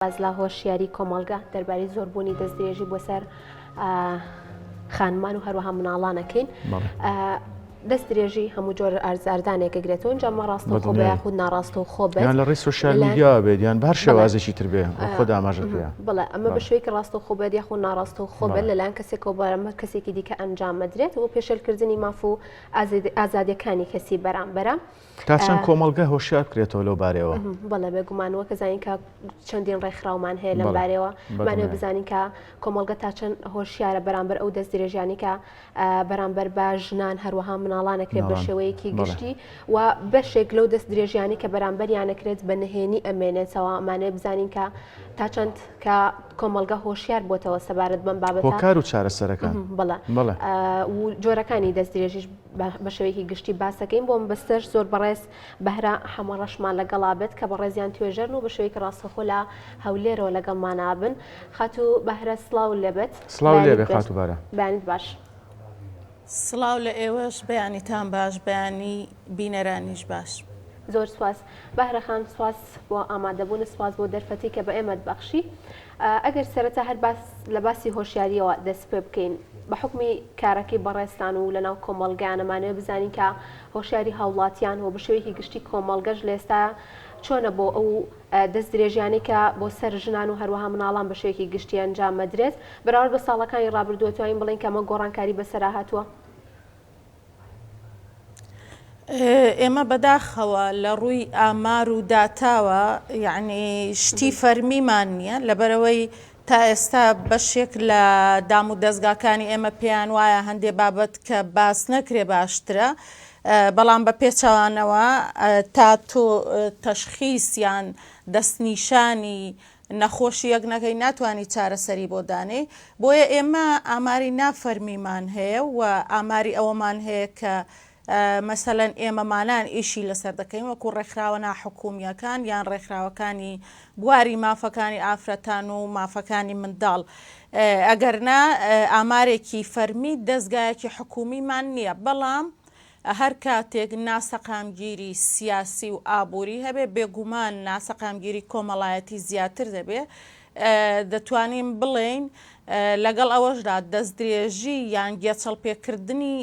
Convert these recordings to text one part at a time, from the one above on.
باس لە هۆشیاری کۆمەڵگە دەربارەی زۆربوونی دەستدرێژی بۆ سەر خانمان و هەروەها مناڵانەکەین دەست درێژی هەموو جۆر ئازاردانێک ئەگرێتەوە ئینجا مە ڕاستەوخۆ بێ یاخود ناڕاستەوخۆ بێت یان لە ڕێی سۆشیال میدیا بێت یان بە هەر شێوازێکی تر بێ خۆت ئاماژەت پێیە. بەڵێ ئەمە بە شێوەیەکی ڕاستەوخۆ بێت یاخود ناڕاستەوخۆ بێت لەلایەن کەسێکەوە بەرامبەر کەسێکی دیکە ئەنجام مەدرێت و پێشێلکردنی ماف و ئازادیەکانی کەسی بەرامبەرە. تا چەند کۆمەڵگە هۆشیار بکرێتەوە لەو بارەیەوە؟ بەڵێ بێگومان وەک ئەزانین کە چەندین ڕێکخراومان هەیە لەم بارەیەوە مانەوە بزانین کە کۆمەڵگە تا چەند هۆشیارە بەرامبەر ئەو دەستدرێژیانی کە بەرامبەر بە ژنان هەروەها مناڵانەکرێت بە شێوەیەکی گشتی و بەشێک لەو دەست درێژیانی کە بەرامبەریانەکرێت بە نهێنی ئەمێنێتەوە مانێ بزانین کە تا چەند کە کۆمەڵگە هۆشیار بۆتەوە سەبارەت بەم بابەتە هۆکار و چارەسەرەکان بەڵێ و جۆرەکانی دەست درێژیش بە شێوەیەکی گشتی باسەکەین بۆ مەبەستەش زۆر بەڕێز بەهرە حەمەڕەشمان لەگەڵا بێت کە بەڕێزیان توێژەرن و بە شێوەیەکی ڕاستەوخۆ لە هەولێرەوە لەگەڵمانا بن. خاتوو بەهرە سڵاو لێبێت. سڵاو لێبێ خاتوو بەهرە. بەیانیت باش. سڵاو لە ئێوەش بەیانیتان باش بەیانی بینەرانیش باش. زۆر سوپاس بەهرە خان سوپاس بۆ ئامادەبوونت سوپاس بۆ دەرفەتی کە بە ئێمەت بەخشی. ئەگەر سەرەتا هەر باس لە باسی هۆشیارییەوە دەست پێ بکەین، بە حوکمی کارەکەی بەڕێزتان و لەناو کۆمەڵگەیان ئەمانەوێ بزانین کە هۆشیاری هاوڵاتیان و بە شێوەیەکی گشتی کۆمەڵگەش لە ئێستا چۆنە بۆ ئەو دەست درێژیانەی کە بۆ سەر ژنان و هەروەها مناڵان بە شێوەیەکی گشتی ئەنجام ئەدرێت بەراورد بە ساڵەکانی ڕابردوو ئەتوانین بڵێین کە ئەمە گۆڕانکاری بەسەرا هاتووە؟ ئێمە بەداخەوە لە ڕووی ئامار و داتاوە یعنی شتی فەرمیمان نییە لەبەرەوەی تا ئێستا بەشێک لە دام و دەستگاکانی ئێمە پێیان وایە هەندێ بابەت کە باس نەکرێ باشترە بەڵام بە پێچەوانەوە تا تۆ تەشخیص یان دەستنیشانی نەخۆشییەک نەکەی ناتوانی چارەسەری بۆ دانێی، بۆیە ئێمە ئاماری نافەرمیمان هەیە و ئاماری ئەوەمان هەیە کە مەسەلەن ئێمەمانان ئیشی لەسەر دەکەین وەکو ڕێکخراوە ناحکومییەکان یان ڕێکخراوەکانی بواری مافەکانی ئافرەتان و مافەکانی منداڵ ئەگەرنا ئامارێکی فەرمی دەزگایەکی حکومیمان نییە بەڵام هەر کاتێک ناسەقامگیری سیاسی و ئابووری هەبێ، بێگومان ناسەقامگیری کۆمەڵایەتی زیاتر دەبێ. دەتوانین بڵێین لەگەڵ ئەوەشدا دەستدرێژی یان گێچەڵپێکردنی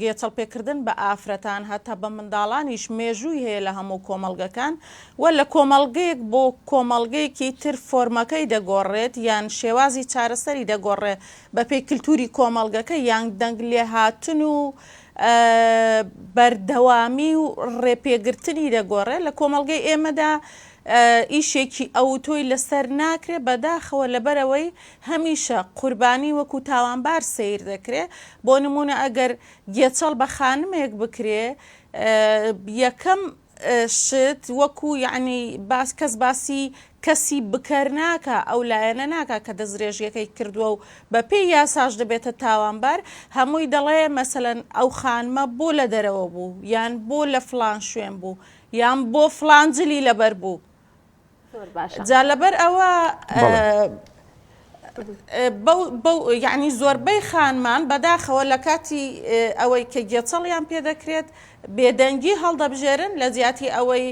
گێچەڵپێکردن بە ئافرەتان هەتا بە منداڵانیش مێژووی هەیە لە هەموو کۆمەڵگەکان و لە کۆمەڵگەیەک بۆ کۆمەڵگەیەکی تر فۆرمەکەی دەگۆڕێت یان شێوازی چارەسەری دەگۆڕێ بەپێی کلتوری کۆمەڵگەکە یان دەنگ لێهاتن و بەردەوامی و ڕێپێگرتنی دەگۆڕێ، لە کۆمەڵگەی ئێمەدا ئیشێکی ئەوتۆی لەسەر ناکرێ، بەداخەوە لەبەرئەوەی هەمیشە قوربانی وەکو تاوانبار سەیر دەکرێ، بۆ نموونە ئەگەر گێچەڵ بە خانمێک بکرێ یەکەم شت وەکو یەعنی باس کەس باسی کەسی بکەر ناکا ئەو لایەنە ناکا کە دەستدرێژیەکەی کردووە و بە پێی یاساش دەبێتە تاوانبار هەمووی دەڵێ مەسەلەن ئەو خانمە بۆ لە دەرەوە بوو یان بۆ لە فڵان شوێن بوو یان بۆ فڵان جلی لەبەر بوو زۆر باشە. جا لەبەر ئەوە بەو بەو یعنی زۆربەی خانمان بەداخەوە لە کاتی ئەوەی کە گێچەڵیان پێ دەکرێت بێدەنگی هەڵدەبژێرن لە جیاتی ئەوەی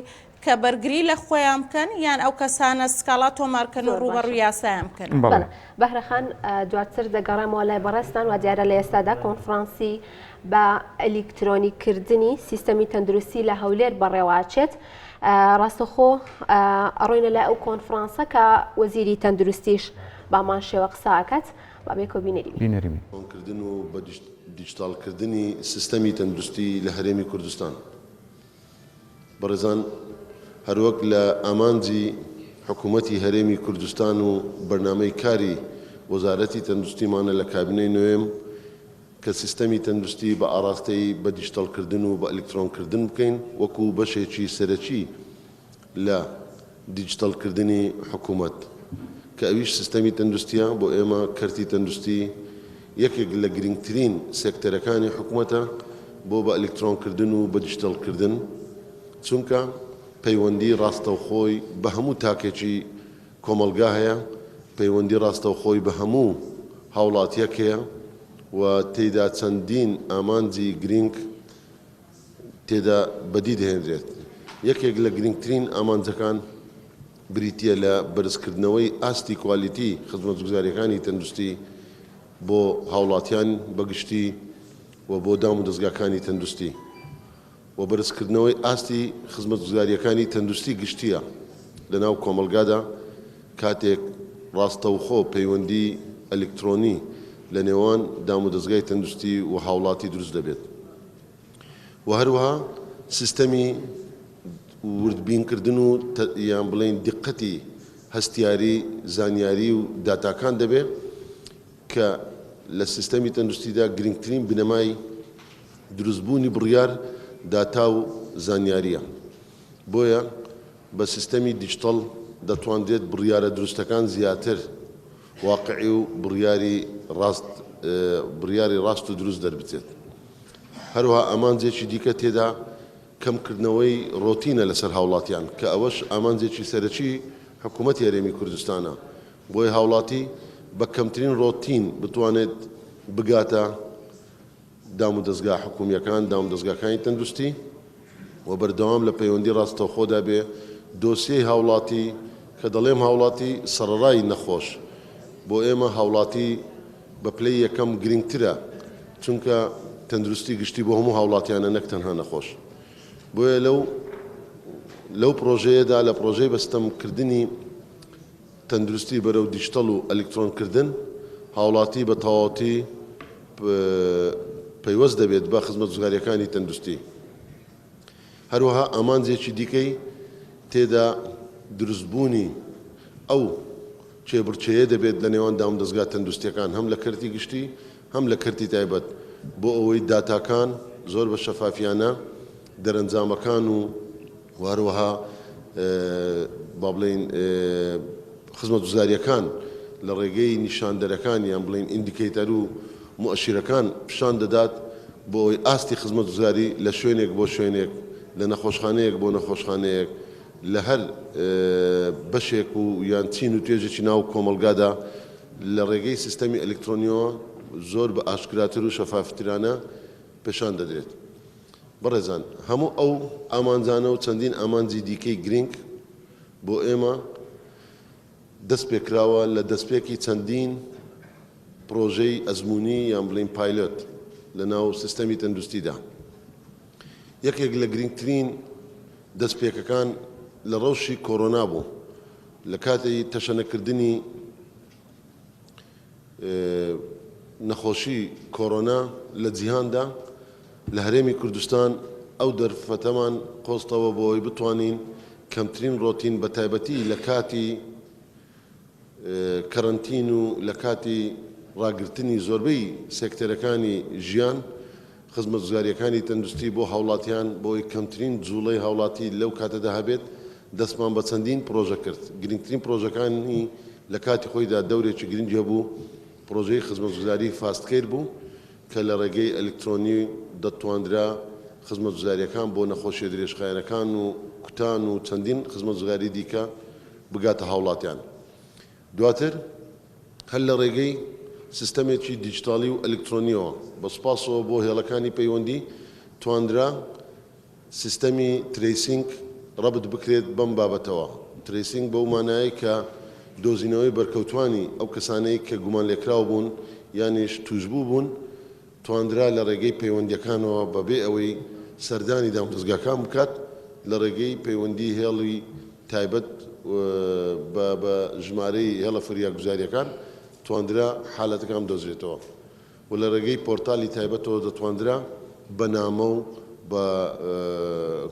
کە بەرگری لە خۆیان بکەن یان ئەو کەسانە سکاڵا تۆمارکەن و زۆر باشە. ڕووبەڕووی یاسایان بکەن. بەڵێ بەهرە خان دواتر دەگەڕێمەوە لای بەڕێزتان وا دیارە لە ئێستادا کۆنفرانسی بە ئەلیکترۆنی کردنی سیستەمی تەندروستی لە هەولێر بەڕێوەئەچێت ڕاستەخۆ ئەڕۆینە لای ئەو کۆنفرانسە کە وەزیری تەندروستیش بامان شێوە قسە ئەکات با بێکەوە بینەری بین. بینەری بین. کردن و بە دیجیتاڵکردنی سیستەمی تەندروستی لە هەرێمی کوردستان. بەڕێزان هەروەک لە ئامانجی حکوومەتی هەرێمی کوردستان و بەرنامەی کاری وەزارەتی تەندروستیمانە لە کابینەی نۆیەم کە سیستەمی تەندروستی بە ئاڕاستەی بە دیجتەڵکردن و بە ئەلیکترۆنکردن بکەین وەکو بەشێکی سەرەکی لە دیجتەڵکردنی حکوومەت کە ئەویش سیستەمی تەندروستییە، بۆ ئێمە کەرتی تەندروستی یەکێک لە گرنگترین سێکتەرەکانی حکومەتە بۆ بە ئەلیکترۆنکردن و بە دیجتەڵکردن، چونکە پەیوەندی ڕاستەوخۆی بە هەموو تاکێکی کۆمەڵگا هەیە، پەیوەندی ڕاستەوخۆی بە هەموو هاوڵاتیەک هەیە و تێیدا چەندین ئامانجی گرینگ تێدا بەدی دەهێنرێت. یەکێک لە گرینگترین ئامانجەکان. بریتییە لە بەرزکردنەوەی ئاستی کوالیتی خزمەتگوزارییەکانی تەندروستی بۆ هاوڵاتیان بە گشتی و بۆ دامودەزگاکانی تەندروستی و بەرزکردنەوەی ئاستی خزمەتگوزارییەکانی تەندروستی گشتییە لەناو کۆمەڵگادا کاتێک ڕاستەوخۆ پەیوەندی ئەلیکترۆنی لە نێوان دامودەزگای تەندروستی و هاوڵاتی دروست دەبێت و هەروەها سیستەمی وردبینکردن و یان بڵێین دیقەتی هەستیاری زانیاری و داتاکان دەبێت کە لە سیستەمی تەندروستیدا گرنگترین بنەمای دروستبوونی بڕیار داتا و زانیارییە، بۆیە بە سیستەمی دیجتەڵ دەتوانرێت بڕیارە دروستەکان زیاتر واقعی و بڕیاری ڕاست بڕیاری ڕاست و دروست دەربچێت. هەروەها ئامانجێکی دیکە تێدا کەمکردنەوەی ڕۆتینە لەسەر هاوڵاتیان کە ئەوەش ئامانجێکی سەرەکی حکوومەتی هەرێمی کوردستانە بۆیە هاوڵاتی بە کەمترین ڕۆتین بتوانێت بگاتە دامودەزگا حکومییەکان، دامودەزگاکانی تەندروستی و بەردەوام لە پەیوەندی ڕاستەوخۆدا بێ، دۆسیەی هاوڵاتی، کە دەڵێم هاوڵاتی سەڕەڕای نەخۆش، بۆ ئێمە هاوڵاتی بە پلەی یەکەم گرنگترە، چونکە تەندروستی گشتی بۆ هەموو هاوڵاتیانە نەک تەنها نەخۆش. بۆیە لەو لەو پڕۆژەیەدا لە پڕۆژەی بەستەمکردنی تەندروستی بەرەو دیجتەڵ و ئەلیکترۆن کردن، هاوڵاتی بە تەواوەتی پەیوەست دەبێت بە خزمەتگوزارییەکانی تەندروستی. هەروەها ئامانجێکی دیکەی تێدا دروستبوونی ئەو کێبڕکێیە دەبێت لە نێوان دامودەزگا تەندروستییەکان هەم لە کەرتی گشتی هەم لە کەرتی تایبەت بۆ ئەوەی داتاکان زۆر بە شەفافیانە دەرەنجامەکان و و هەروەها با بڵێین خزمەتگوزارییەکان لە ڕێگەی نیشاندەرەکان یان بڵێین indicator و موئەشیرەکان پیشان دەدات بۆ ئەوەی ئاستی خزمەتگوزاری لە شوێنێک بۆ شوێنێک، لە نەخۆشخانەیەک بۆ نەخۆشخانەیەک، لە هەر بەشێک و یان چین و توێژێکی ناو کۆمەڵگادا لە ڕێگەی سیستەمی ئەلیکترۆنییەوە زۆر بە ئاشکراتر و شەفافترانە پێشان دەدرێت. بەڕێزان هەموو ئەو ئامانجانە و چەندین ئامانجی دیکەی گرینگ بۆ ئێمە دەست پێکراوە لە دەستپێکی چەندین پڕۆژەی ئەزموونی یان بڵێین پایلۆت لە ناو سیستەمی تەندروستیدا. یەکێک لە گرینگترین دەستپێکەکان لە ڕەوشی کۆرۆنا بوو لە کاتی تەشەنەکردنی نەخۆشی کۆرۆنا لە جیهاندا، لە هەرێمی کوردستان ئەو دەرفەتەمان قۆستەوە بۆ ئەوەی بتوانین کەمترین ڕۆتین بە تایبەتی لە کاتی کەرەنتین و لە کاتی ڕاگرتنی زۆربەی سێکتەرەکانی ژیان، خزمەتگوزارییەکانی تەندروستی بۆ هاوڵاتیان بۆ ئەوەی کەمترین جوڵەی هاوڵاتی لەو کاتەدا هەبێت، دەستمان بە چەندین پڕۆژە کرد، گرنگترین پڕۆژەکانی لە کاتی خۆیدا دەورێکی گرنگی هەبوو، پڕۆژەی خزمەتگوزاری Fast Care بوو کە لە ڕێگەی ئەلیکترۆنی دەتواندرا خزمەتگوزارییەکان بۆ نەخۆشیە درێژخایەنەکان و کوتان و چەندین خزمەتگوزاری دیکە بگاتە هاوڵاتیان. دواتر هەر لە ڕێگەی سیستەمێکی دیجیتاڵی و ئەلیکترۆنییەوە بە سوپاسەوە بۆ هێڵەکانی پەیوەندی توانرا سیستەمی tracing ڕەبت بکرێت بەم بابەتەوە. tracing بەو مانایەی کە دۆزینەوەی بەرکەوتوانی ئەو کەسانەی کە گومانلێکراو بوون یانیش تووشبوو بوون توانرا لە ڕێگەی پەیوەندییەکانەوە بەبێ ئەوەی سەردانی دامودەزگاکان بکات لە ڕێگەی پەیوەندی هێڵی تایبەت بە بە ژمارەی هێڵە فریاگوزارییەکان تواندرا حالەتەکان بدۆزرێتەوە و لە ڕێگەی پۆرتالی تایبەتەوە دەتواندرا بە نامە و بە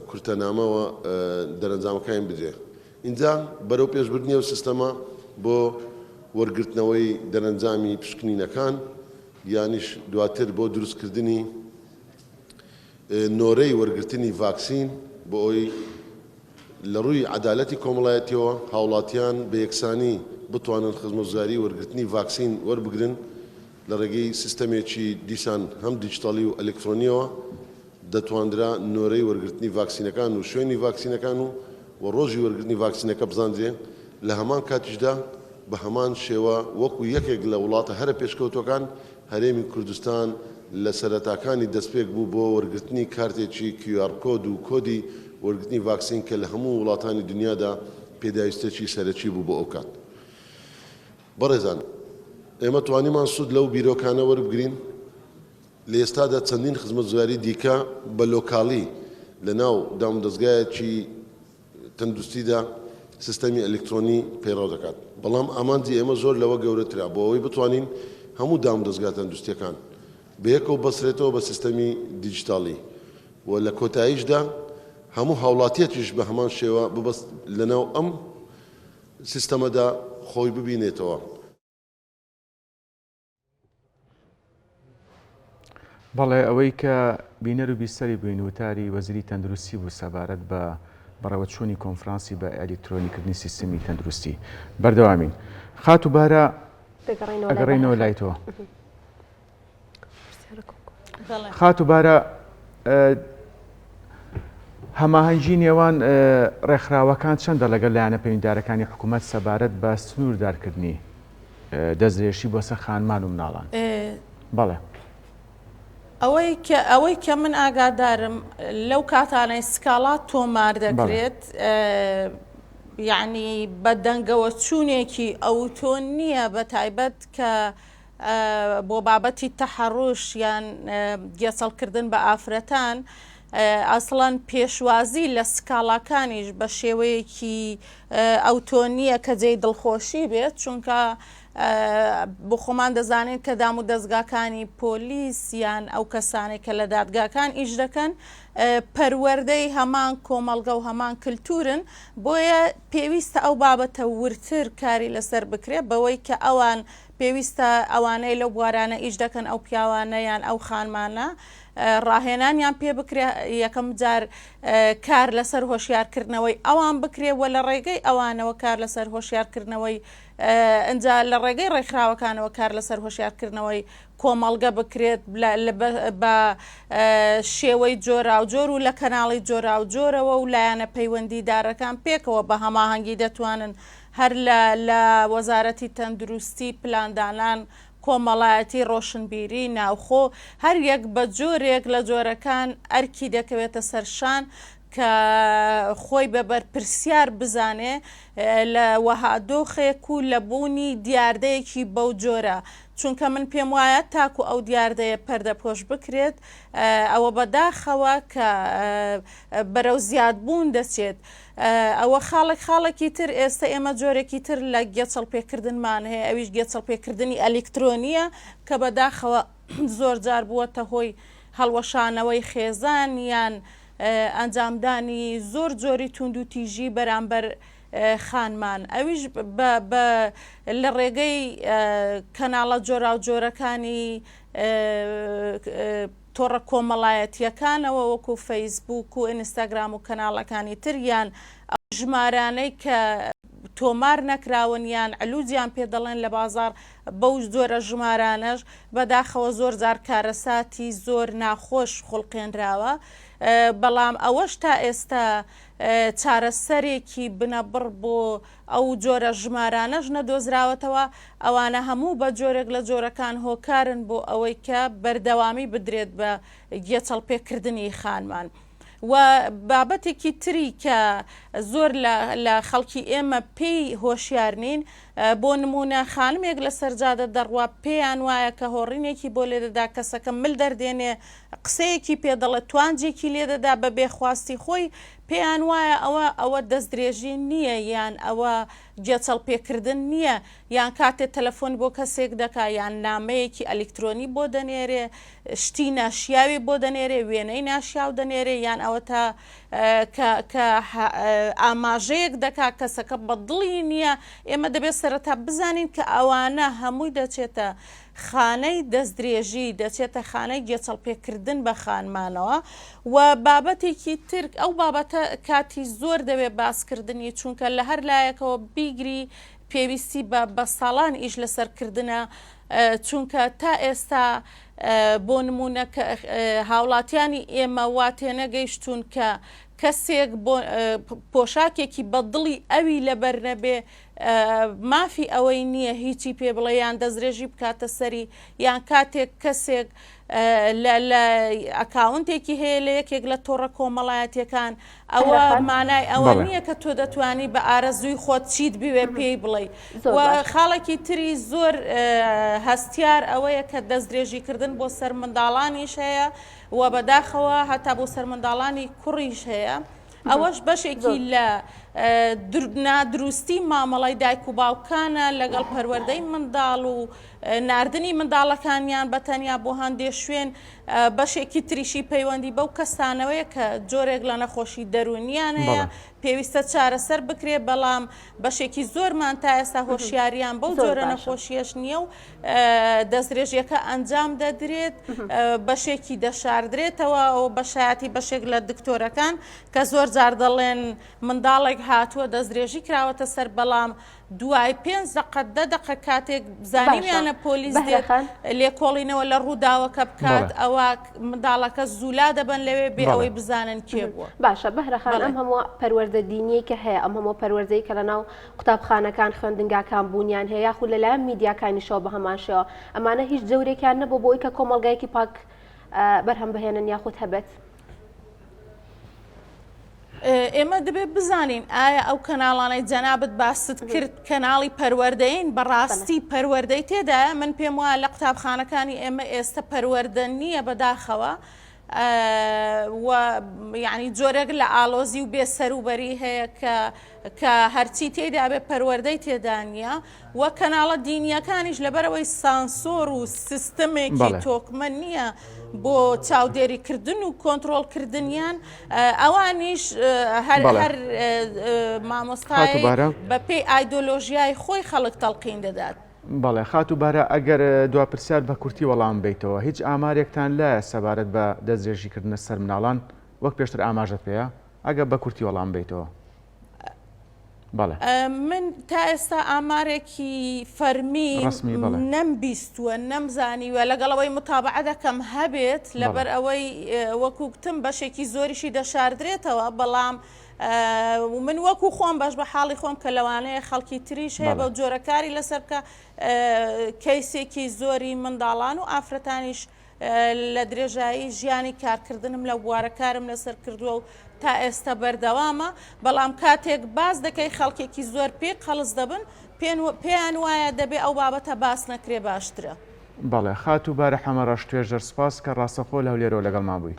کورتەنامەوە دەرەنجامەکانی بدرێ. ئینجا بەرەو پێشبردنی ئەو سیستەمە بۆ وەرگرتنەوەی دەرەنجامی پشکنینەکان یانیش دواتر بۆ دروستکردنی نۆرەی وەرگرتنی ڤاکسین بۆ ئەوەی لە ڕووی عەدالەتی کۆمەڵایەتیەوە هاوڵاتیان بە یەکسانی بتوانن خزمەتگوزاری وەرگرتنی ڤاکسین وەربگرن لە ڕێگەی سیستەمێکی دیسان هەم دیجتاڵی و ئەلکترۆنیەوە دەتواندرا نۆرەی وەرگرتنی ڤاکسینەکان و شوێنی ڤاکسینەکان و و ڕۆژی وەرگرتنی ڤاکسینەکە بزاندرێ لە هەمان کاتیشدا بە هەمان شێوە وەکو یەکێک لە وڵاتە هەرە پێشکەوتوەکان هەرێمی کوردستان لە سەرەتاکانی دەستپێک بوو بۆ وەرگرتنی کارتێکی QR code و کۆدی وەرگرتنی ڤاکسین کە لە هەموو وڵاتانی دنیادا. پێداویستیەکی سەرەکی بوو بۆ ئەو کات. بەڕێزان ئێمە توانیمان سوود لەو بیرۆکانە وەربگرین، لە ئێستادا چەندین خزمەتگوزاری دیکە بە لۆکاڵی لە ناو دامودەزگایەکی تەندروستیدا سیستەمی ئەلیکترۆنی پەیڕەو دەکات، بەڵام ئامانجی ئێمە زۆر لەوە گەورەترە بۆ ئەوەی بتوانین هەموو دامودەزگا تەندروستییەکان بەیەکەوە ببەسترێتەوە بە سیستەمی دیجیتاڵی و لە کۆتاییشدا هەموو هاوڵاتییەکیش بە هەمان شێوە ببەست لەناو ئەم سیستەمەدا خۆی ببینێتەوە. بەڵێ ئەوەی کە بینەر و بیسەری بووین وتاری وەزیری تەندروستی بوو سەبارەت بە بەڕێوەچوونی کۆنفرانسی بە ئەلیکترۆنیکردنی سیستمی تەندروستی بەردەوامین خاتوو بارە ئەگەڕێینەوە لای تۆ خاتوو بارە هەماهەنگی نێوان ڕێکخراوەکان چەندە لەگەڵ لایەنە پەیوەندیدارەکانی حکوومەت سەبارەت بە سنووردارکردنی دەستدرێژی بۆ سەر خانمان و مناڵان؟ بەڵێ. ئەوەی کە ئەوەی کە من ئاگادارم لەو کاتانەی سکاڵا تۆمار دەکرێت یعنی بە دەنگەوە چوونێکی ئەوتۆ نییە بە تایبەت کە بۆ بابەتی تەحەڕوش یان گێچەڵکردن بە ئافرەتان ئەسڵەن پێشوازی لە سکاڵاکانیش بە شێوەیەکی ئەوتۆ نییە کە جێی دڵخۆشی بێت چونکە بۆ خۆمان دەزانین کە دام و دەزگاکانی پۆلیس یان ئەو کەسانێک کە لە دادگاکان ئیش دەکەن پەروەردەی هەمان کۆمەڵگە و هەمان کللتورن بۆیە پێویستە ئەو بابەتە ورتر کاری لەسەر بکرێت بەوەی کە ئەوان پێویستە ئەوانەی لەو بوارانە ئیش دەکەن ئەو پیاوانە یان ئەو خانمانە ڕاهێنانیان پێ بکرێ یەکەم جار کار لەسەر هۆشیارکردنەوەی ئەوان بکرێ و لە ڕێگەی ئەوانەوە کار لەسەر هۆشیارکردنەوەی ئەجا لە ڕێگەی ڕێکخراوەکانەوە کار لەسەر هۆشیارکردنەوەی کۆمەڵگە بکرێت بە شێوەی جۆراوجۆر و لە کەناڵی جۆراوجۆرەوە و لایەنە پەیوەندیدارەکان پێکەوە بە هەماهەنگی دەتوانن هەر لە لە وەزارەتی تەندروستی، پلاندانان، کۆمەڵایەتی، ڕۆشنبیری، ناوخۆ، هەر یەک بە جۆرێک لە جۆرەکان ئەرکی دەکەوێتە سەر شان کە خۆی بە بەرپرسیار بزانێ لە وەها دۆخێک و لە بوونی دیاردەیەکی بەو جۆرە. چونکە من پێم وایە تاکو ئەو دیاردەیە پەردەپۆش بکرێت ئەوە بەداخەوە کە بەرەو زیادبوون دەچێت. ئەوە خاڵێک، خاڵێکی تر ئێستە ئێمە جۆرێکی تر لە گێچەڵ پێکردنمان هەیە ئەویش گێچەڵ پێکردنی ئەلیکترۆنییە کە بەداخەوە زۆر جار بووەتە هۆی هەڵوەشانەوەی خێزان یان ئەنجامدانی زۆر جۆری توندوتیژی بەرامبەر خانمان ئەویش بە لە ڕێگەی کەناڵە جۆراوجۆرەکانی تۆڕە کۆمەڵایەتییەکانەوە وەکو فەیسبووک و ئینستاگرام و کەناڵەکانی تر یان ئەو ژمارانەی کە تۆمار نەکراون یان علوجیان پێ دەڵێن لە بازاڕ بەو جۆرە ژمارانەش بەداخەوە زۆر جار کارەساتی زۆر ناخۆش خوڵقێنراوە بەڵام ئەوەش تا ئێستا چارەسەرێکی بنەبڕ بۆ ئەو جۆرە ژمارانەش نەدۆزراوەتەوە، ئەوانە هەموو بە جۆرێک لە جۆرەکان هۆکارن بۆ ئەوەی کە بەردەوامی بدرێت بە گێچەڵ پێکردنی خانمان. و بابەتێکی تری کە زۆر لە خەڵکی ئێمە پێی هۆشیار نین، بۆ نموونە خانمێک لەسەر جادە دەڕوا پێیان وایە کە هۆڕینێکی بۆ لێدەدا کەسەکە مل دەردێنێ قسەیەکی پێ دەڵێ توانجێکی لێدەدا بە بێ خواستی خۆی پێیان وایە ئەوە ئەوە دەستدرێژی نییە یان ئەوە گێچەڵ پێکردن نییە یان کاتێ تەلەفۆن بۆ کەسێک دەکا یان نامەیەکی ئەلیکترۆنی بۆ دەنێرێ شتی ناشیاوی بۆ دەنێرێ وێنەی ناشیاو دەنێرێ یان ئەوەتا کە کە ئاماژەیەک دەکا کەسەکە بە دڵی نییە ئێمە دەبێت سەرەتا بزانین کە ئەوانە هەمووی دەچێتە خانەی دەستدرێژی دەچێتە خانەی گێچەڵپێکردن بە خانمانەوە و بابەتێکی تر ئەو بابەتە کاتی زۆر دەوێت باسکردنی چونکە لە هەر لایەکەوە بیگری پێویستی بە بە ساڵان ئیش لەسەر کردنە چونکە تا ئێستا بۆ نمونە کە هاوڵاتیانی ئێمە وا تێنەگەیشتوون کە کەسێک بۆ پۆشاکێکی بە دڵی ئەوی لەبەر نەبێ. مافی ئەوەی نییە هیچی پێ بڵێ یان دەستدرێژی بکاتە سەری یان کاتێک کەسێک لە لە ئەکاونتێکی هەیە لە یەکێک لە تۆڕە کۆمەڵایەتیەکان ئەوە مانای ئەوە نییە کە تۆ دەتوانی بە ئارەزووی خۆت چیت بوێ پێی بڵێی و خاڵێکی تری زۆر هەستیار ئەوەیە کە دەستدرێژیکردن بۆ سەر منداڵانیش هەیە و بەداخەوە هەتا بۆ سەر منداڵانی کوڕیش هەیە. ئەوەش بەشێکی لە نادروستی مامەڵەی دایک و باوکانە لەگەڵ پەروەردەی منداڵ و ناردنی منداڵەکانیان بە تەنیا بۆ هەندێ شوێن، بەشێکی تریشی پەیوەندی بەو کەسانەوەیە کە جۆرێک لە نەخۆشی دەروونیان هەیە، پێویستە چارەسەر بکرێت، بەڵام بەشێکی زۆرمان تا ئێستا هۆشیاریان بەو جۆرە نەخۆشیەش نییە و دەستدرێژیەکە ئەنجام دەدرێت، بەشێکی دەشاردرێتەوە و بە شایەتی بەشێک لە دکتۆرەکان کە زۆر جار دەڵێن منداڵێک هاتووە دەستدرێژی کراوەتە سەر، بەڵام دوای پێنج دەقە دە دەقە کاتێک زانیویانە پۆلیس دێت لێکۆڵینەوە لە ڕووداوەکە بکات ئەوە منداڵەکە زوو لادەبەن لەوێ بێ ئەوەی بزانن کێ بووە. باشە بەهرە خان ئەم هەموو پەروەردە دینیەی کە هەیە ئەم هەموو پەروەردەی کە لەناو قوتابخانەکان خوێندنگاکان بوونیان هەیە یاخود لەلایەن میدیاکانیشەوە بە هەمان شێوە ئەمانە هیچ جەورێکیان نەبوو بۆ ئەوەی کە کۆمەڵگایەکی پاک بەرهەم بهێنن یاخود هەبێت؟ ئێمە دەبێت بزانین ئایا ئەو کەناڵانەی جەنابت باست کرد کەناڵی پەروەردەین بەڕاستی پەروەردەی تێدایە من پێم وایە لە قوتابخانەکانی ئێمە ئێستا پەروەردە نییە بەداخەوە و یعنی جۆرێک لە ئالۆزی و بێسەروبەری هەیە کە کە هەرچی تێدا بێ پەروەردەی تێدا نییە و کەناڵە دینییەکانیش لەبەرئەوەی سانسۆر و سیستمێکی تۆکمە نییە بۆ چاودێریکردن و کۆنترۆڵکردنیان ئەوانیش هەر هەر مامۆستای بەپێی ئایدۆلۆژیای خۆی خەڵک تەڵقین دەدات. بەڵێ خاتوو بارا ئەگەر دوا پرسیار بە کورتی وەڵام بەیتەوە هیچ ئامارێکتان لایە سەبارەت بە دەستدرێژیکردنە سەر مناڵان وەک پێشتر ئاماژەت پێیا ئەگەر بە کورتی وەڵام بەیتەوە. بەڵێ. من تا ئێستا ئامارێکی فەرمی ڕەسمی بەڵێ. نەم بیستووە نەم زانیوە لەگەڵ ئەوەی متابعە دەکەم هەبێت بەڵێ. لەبەر ئەوەی وەکو گوتم بەشێکی زۆریشی دەشاردرێتەوە بەڵام من وەکو خۆم بەش بە حاڵی خۆم کە لەوانەیە خەڵکی تریش هەیە بەڵێ. بەو جۆرە کاری لەسەر بکا کەیسێکی زۆری منداڵان و ئافرەتانیش لە درێژایی ژیانی کارکردنم لەو بوارە کارم لەسەر کردووە و تا ئێستا بەردەوامە، بەڵام کاتێک باس دەکەی خەڵکێکی زۆر پێی قەڵس دەبن، پێیان وایە دەبێ ئەو بابەتە باس نەکرێ باشترە. بەڵێ خاتوو بارە حەمەڕەش توێژەر سوپاس کە ڕاستەوخۆ لە هەولێرەوە لەگەڵمان بووی.